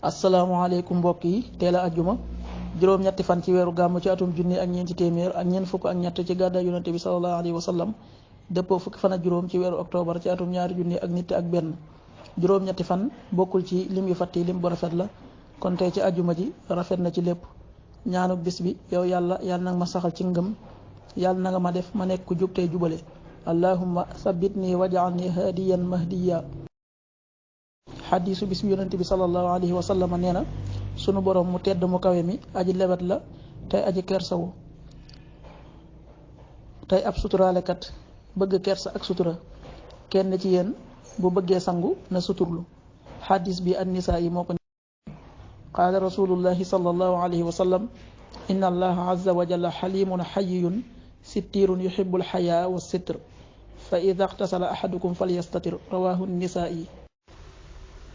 asalaamaaleykum mbokk yi teel a ajjuma juróom-ñetti fan ci weeru gàmm ci atum junni ak ñeenti téeméer ak ñeent fukk ak ñett ci gàddaay yonente bi sallallahu alayhi wa sallam dëppoo fukki fan ak juróom ci weeru octobre ci atum ñaari junni ak nit ak benn juróom-ñetti fan bokkul ci lim yu fàtti lim bu rafet la kon tey ci ajjuma ji rafet na ci lépp ñaanu bis bi yow yàlla nag ma saxal ci ngëm yàlla na nga ma def ma nekk ku jub tey jubale allahumma sabbitni waj'alni hadiyan mahdiya xadiisu bis bi yonente bi sallallahu alayhi wa sallam nee na sunu borom mu tedd mu kawe mi aji lewet la tey aji kersawu tey ab suturaalekat bëgg kersa ak sutura kenn ci yéen bu bëggee sangu na suturlu xadiis bi an-nisaa yi moo ko qaala rasulullahi sallallahu alayhi wa sallam inna allaha azza wa jalla xalimun xayiyun sittirun yuhibbul xayaa wa sitr fa ida xtasala ahadukum falyastatir rawahu an-nisaa yi.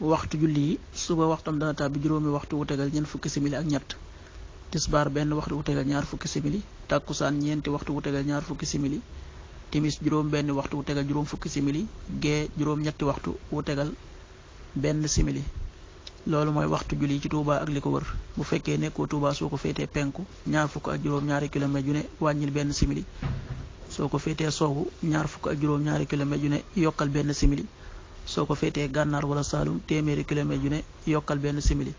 waxtu julli yi suba waxtam dana tàbbi juróomi waxtu wu tegal ñeent fukki simili ak ñett tisbaar benn waxtu wu tegal ñaar fukki simili tàkkusaan ñeenti waxtu wu tegal ñaar fukki simili timis juróom benn waxtu wu tegal juróom fukki simili gee juróom ñetti waxtu wu tegal benn simili loolu mooy waxtu julli yi ci Touba ak li ko wër bu fekkee nekkoo Touba soo ko féetee penku ñaar fukk ak juróom ñaari kilomètre yu ne wàññil benn simili soo ko féetee soowu ñaar fukk ak juróom ñaari kilomètre yu ne yokkal benn simili soo ko féetee gànnaar wala saalum téeméeri kilomètre yu ne yokkal benn simili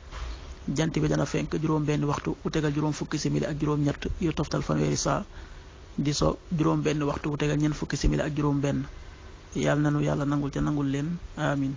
jant bi dana fenk juróom benn waxtu wu tegal juróom fukki simili ak juróom ñett yu toftal fanweeri saa di so juróom benn waxtu wu tegal ñeent fukki simili ak juróom benn yàlla nanu yàlla nangul ca nangul leen amin